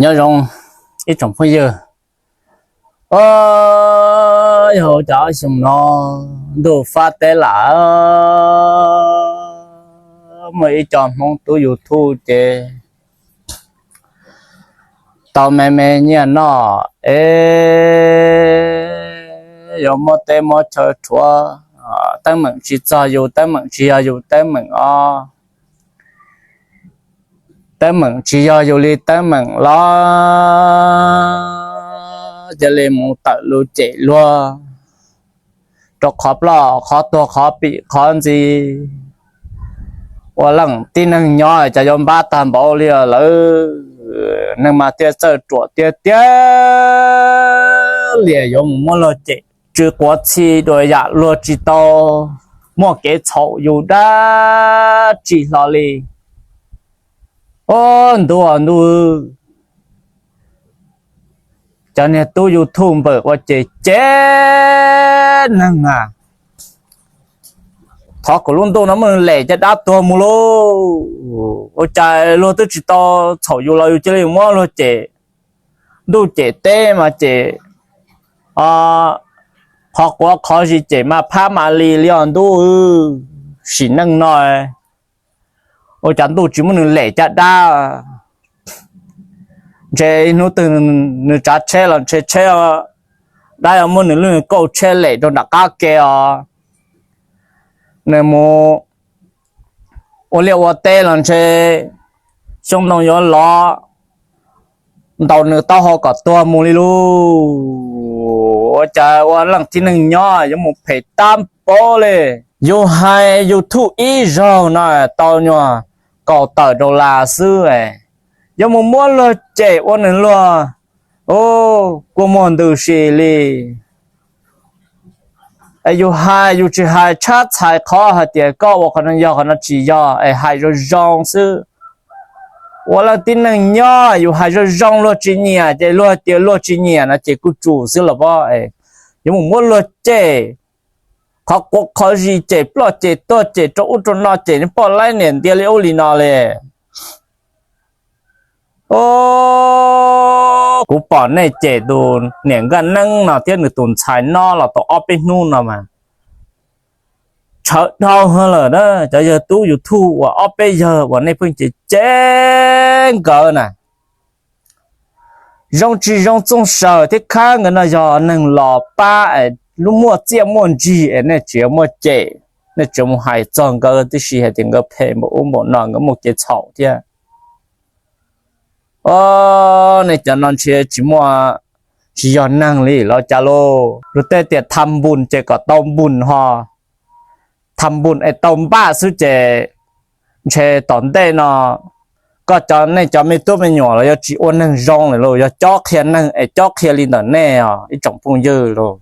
Nyob zoo ib tsoom phooj ywg, yog ua cas ob xyoo no ntuj fab teb lam muaj ib co Hmoob tub YouTube ces tau me me nyiaj noj es yuav muab teb muab chaw rhuav, teeb meem tsis txog yus teeb meem tsis yog yus teeb meem os, teeb meem tsis yog yus li teeb meem los cia li mus tawm lus cem luag rau qhov ploj qhov tuag qhov pim qhov ntxi. Ua leej tib neeg nyob cas yuav npab tag npaum li lawm, neeg mas thiaj txawj ruam tiag tiag li yuav mus muab luag cem. Tsw quav txhi dua yam luag tsis tau muaj kev txhaum yus dab tsi hlo li. Ob ntuj ntuj, cov niag tub YouTube npawm ua ces cem neeg na. Thov kom lub ntuj no muaj neeg lem caj dab tuag mus lauj. Ua cas luag twb tsis tau txhaum yus los yus cia li muab luag cem, ntuj cem teb mas cem qhov quav qhov zis, cem mas phab mas li li os ntuj. Sim neej no ua cas ntuj tsis muaj neeg lem caj dab. Ntshe ib hnub twg nws tsav tsheb los ntshe tsheb, dab yuav muab nws lub kauj tsheb lem rau nram qab ke os. Nws mus ua liaj ua teb los ntshe xyoob ntoo yuav lov ntaus nws taub hau kom tuag mus li lauj. Ua cas ua leej tib neeg nyob yuav mus phem tab npaum li. Yus hais YouTube ib zaug no tau nyuag kaum tawm dollar xwb, yuav mus muab luag cem ua neeg luag kua muag ntws si li. Es yus hais yus tsis hais tshab txhais qhov hais tias koj ua qhov no yog qhov no tsis yog es hais zoo zoo xwb. Ua leej tib neeg nyob yus hais zoo zoo luag tsis nyiam ces luag tias luag tsis nyiam no ces kuj tsum xwb los pob. Yuav mus muab luag cem qhov quav qhov zis, cem ploj cem tuag, cem rau ub rau no, cem poj laib niam ntiav li ub li no li. Kuv pom nej cem tus niam nkaj neeb no thiab nws tus ntxhais no los tau ob peb hnub no mas tshawv dhau lawm na. Cov yawg tub YouTube uas ob peb yawg uas nej pheej cem cem nkawd na, zoo tsis zoo txooj saw thiab khab nkawd no yog neeg los pab es lub muaj txiaj muaj ntsig es nej tseem muaj cem, nej tseem mus hais txog nkawd tib si hais tias nkawd phem npaum ub npaum no, nkawd muaj kev txhaum thiab. Nej cov no ntshe tsis muaj, tsis yog neeg li los cas lauj. Luag tej tias tham npus ces kom tau npus ho, tham npus es tau npaj xwb ces ntshe tom ntej no koj cov, nej cov me tub me nyuam los yuav tsis ua neeg zoo lawm lauj, yog cob qhia neeg es cob qhia li ntawm nej os ib tsoom phooj ywg lauj.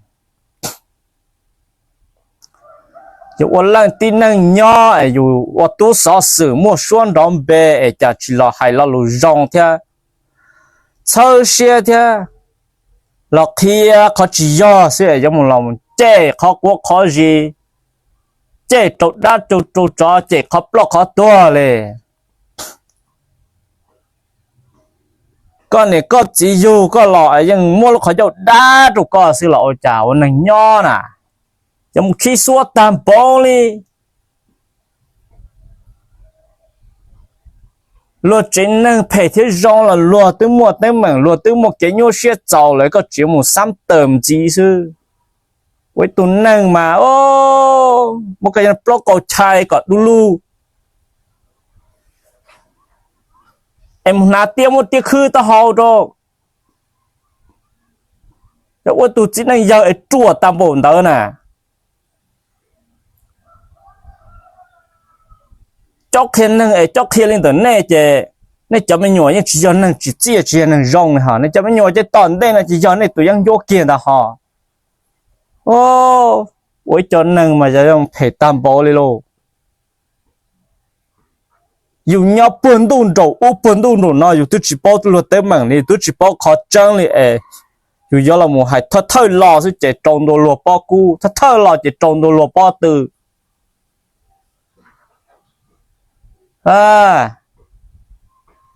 Yus ua leej tib neeg nyob es yus ua tub xov xwm muaj suab nrov npe es cas tsis los hais lo lus zoo thiab txhawb siab thiab los qhia qhov tsis yog xwb es yuav mus los cem qhov quav qhov zis, cem rau dab rau tsov, cem qhov ploj qhov tuag li. Koj niam koj txiv yug koj los es yeej muab lub qhov ncauj dab rau koj xwb los ua cas ua neeg nyob na, yuav mus khib xuab tag npaum li. Luag tsev neeg phem thiab zoo los luag twb muaj teeb meem, luag twb muaj kev nyuaj siab txaus lawm, koj tseem mus xab tawm ntxiv xwb. Ua ib tug neeg mas muab koj plaub qau chais kom du lug es mus hnav tiab muab tiab khwb taub hau rau. Ua tus txiv neej yawg es ruam tag npaum ntawd na, cob qhia neeg es cob qhia li ntawm nej ces nej cov me nyuam yeej tsis yog neeg tsim txiaj, tsis yog neeg zoo li hos, nej cov me nyuam ces tom ntej no ces yog nej tus yeeb ncuab kiag ntag hos. Ua ib co neeg mas yog phem tag npaum li lauj. Yus nyob puag ntuj nraum ub puag ntuj nraum no, yus twb tsis paub luag teeb meem li, twb tsis paub qhov tseeb li es yus yuav los mus hais thawj thawj los xwb ces rau ntua luag pob kub, thawj thawj los ces rau ntua luag pob tw.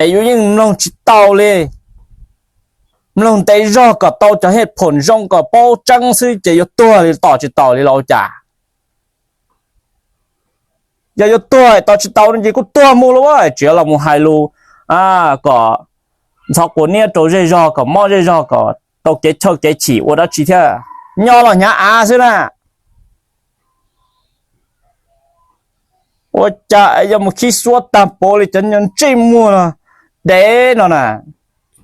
Es yus yeej mloog tsis tau li. mloog ntev zog kom tau cov hej phoom zoo kom paub tseeb xwb ces yuav tuag li tos tsis taus li los ua cas? Yog yuav tuag tos tsis taus no ces kuj tuag mus lauj, tsis los mus hais lus kom ntxhov quav niab rau zej zog, kom mob zej zog, kom tau kev chawj kev chim ua dab tsi thiab. Nyob los hnyav av xwb na. Ua cas yuav mus khib suab tag npaum li cov nyuag ntsej muag dev no na.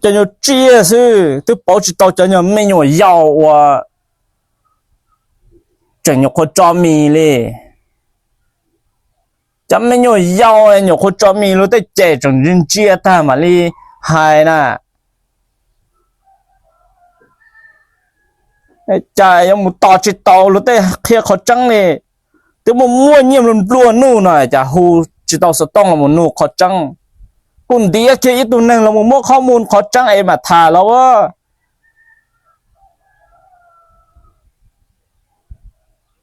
Cov nyuag tsiaj xwb twb pauv tsis tau cov nyuag me nyuam yaus uas tseem nyuam qhuav tso mis li. Cov me nyuam yaus nyuam qhuav tso mis luag tej cem tseem ntsia ntsia tag mam li hais na. Cas yuav mus tos tsis tau luag tej qhia qhov tseeb li. Twb muaj muaj nyiaj nplua nuj no cas hu tsis tau xov tooj los mus nug qhov tseeb. Kuj ntiav kiag ib tug neeg los mus muab qhov mus qhov tseeb es mam tham los.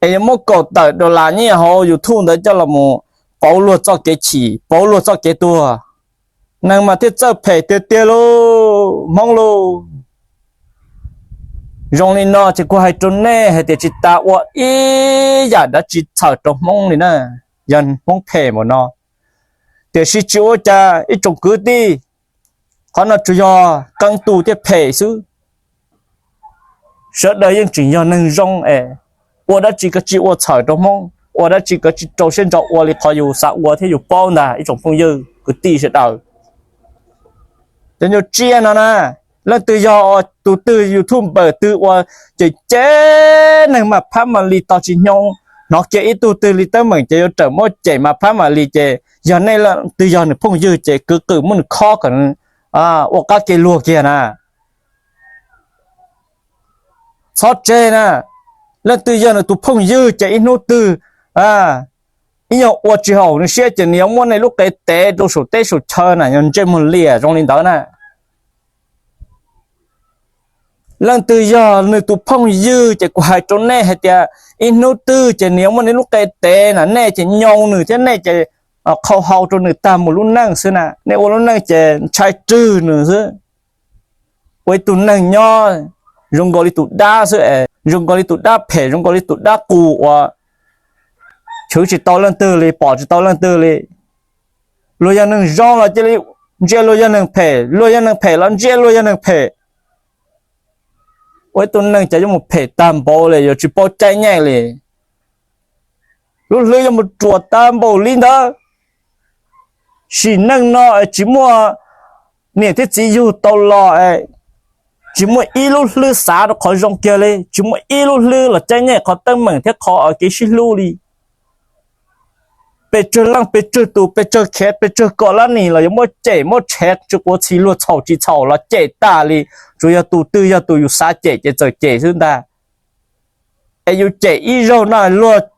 Es yuav muab kaum tawm dollar nyiaj hauv YouTube ntawd coj los mus pauv luag txoj kev chim, pauv luag txoj kev tuag. Neeg mas thiaj txawj phem tiag tiag lauj Hmoob lauj. Zoo li no ces kuv hais rau nej hais tias tsis tas ua ib yam dab tsi txhawm rau Hmoob li na, yog Hmoob phem npaum no. Tiam sis tsis ua cas ib tsoom kwv tij, qhov no tsuas yog qee tus thiaj phem xwb. Sawv daws yeej tseem yog neeg zoo es ua dab tsi koj tsis ua txhawm rau Hmoob, ua dab tsi koj tsis rau siab ntso ua li qhov yus xav ua thiab yus paub ntag ib tsoom phooj ywg kwv tij sawv daws. Cov nyuag tsiaj no na, leej twg yog tus twg YouTube npawm twg ua ces cem neeg mas phab mas li tos tsis hnyoo, hnov kiag ib tug twg li teeb meem ces yuav rawm muab cem mas phab mas li ces yog nej leej twg yog nws phooj ywg ces kwv qwm muab nws khob kom nws ua qab kev luag kiag na. Txhob tseg na, leej twg yog nws tus phooj ywg ces ib hnub twg ib nyuag ua tsis haum nws siab ces nws yuav muab nej lub qe tev rau saum teb saum chaw na, yog ntsej muag liam zoo li ntawd na. Leej twg yog nws tus phooj ywg ces kuv hais rau nej hais tias ib hnub twg ces nws yuav muab nws lub qe tev na, nej ces nyoo nws thiab nej ces qhau hau rau nws tag mus lub neej xwb na. Nej ua lub neej ces ntshai rwg nws xwb. Ua ib tug neeg nyob zoo nkaus li tus dab xwb es, zoo nkaus li tus dab phem, zoo nkaus li tus dab qus uas chwv tsis tau leej twg li, pom tsis tau leej twg li. Luag yog neeg zoo los cia li ntsia luag yog neeg phem, luag yog neeg phem los ntsia luag yog neeg phem. Ua ib tug neeg cas yuav mus phem tag npaum li, yuav tsis paub caij nyoog li. Lub hlwb yuav mus ruam tag npaum li ntawd. Sim neej no es tsis muaj niam thiab txiv yug tau los, tsis muaj ib lub hlwb xav rau qhov zoo kiag li, tsis muaj ib lub hlwb los caij nyoog qhov teeb meem thiab qhov kev sib hlub li. Pes tsawg leej pes tsawg tus, pes tsawg khiav pes tsawg kom lab nis los yuav muab cem muab tshev tsis quav txhi, luag txhaum tsis txhaum los cem tas li. Tsuas yog tus twg yog tus yus xav cem ces txawm cem xwb ntag. Es yus cem ib zaug no luag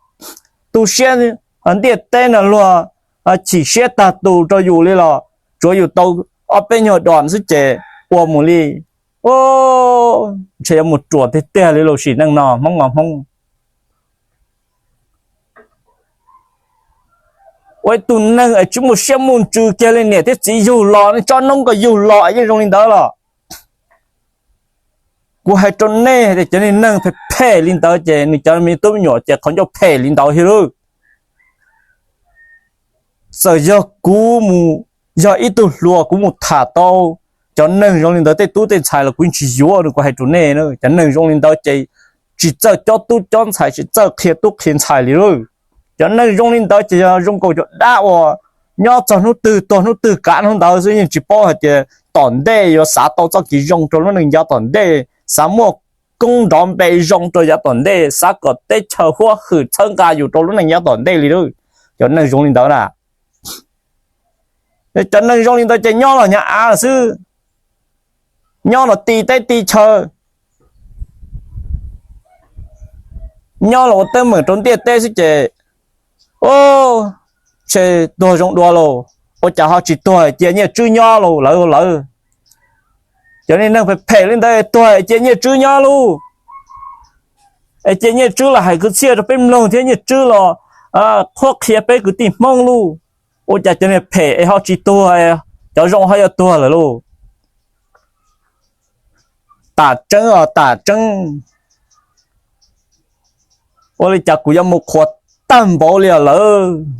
tu siab, ntiaj teb no luag chim siab tag tus rau yus li los tsuav yus tau ob peb nyuag dos xwb ces ua mus li. Ntshe yuav mus ruam tiag tiag li los sim neej no Hmoob mas Hmoob. Ua ib tug neeg es tsis muaj siab muaj ntsws kiag li, niam thiab txiv yug los, nej tsob noob ko yug los yeej zoo li ntawd los. Kuv hais rau nej tias cov neeg phem phem li ntawd ces nws cov me tub me nyuam ces qhov ncauj phem li ntawd thiab lauj. Txawm yog kuv mus, yog ib tug hluas kuv mus tham tau cov neeg zoo li ntawd tej tub tej ntxhais los kuv tsis yuav nws, kuv hais rau nej, cov neeg zoo li ntawd ces tsis txawj cob tub cob ntxhais, tsis txawj qhia tub qhia ntxhais li lauj. Cov neeg zoo li ntawd ces yog zoo nkaus cov dab uas nyob txog hnub twg tuag hnub twg kav hnub ntawd xwb, yeej tsis paub hais tias tom ntej yuav xav tau txoj kev zoo rau lub neej yav tom ntej, xav muaj koob nrov npe zoo rau yav tom ntej, xav kom teb chaws huab hwm txhawb nqa yus rau lub neej yav tom ntej li lauj. Cov neeg zoo li ntawd na, cov neeg zoo li ntawd ces nyob los hnyav av xwb, nyob los ti teb ti chaw, nyob los ua teeb meem rau ntiaj teb xwb ces, ntshe tuag zoo dua lauj, ua cas ho tsis tuag cia Nyiaj Tswb nyob lauj lawv lawv. Cov neeg phem phem li ntawd tuag cia Nyiaj Tswb nyob lauj, es cia Nyiaj Tswb los hais kwv txhiaj rau peb mloog thiab Nyiaj Tswb los qhuab qhia peb kwv tij Hmoob lauj. Ua cas cov neeg phem es ho tsis tuag, cov zoo ho yuav tuag lawm lauj. tam tseeb os, tam tseeb. Ua li cas kuv yuav mus qhuas tag npaum li os lawm?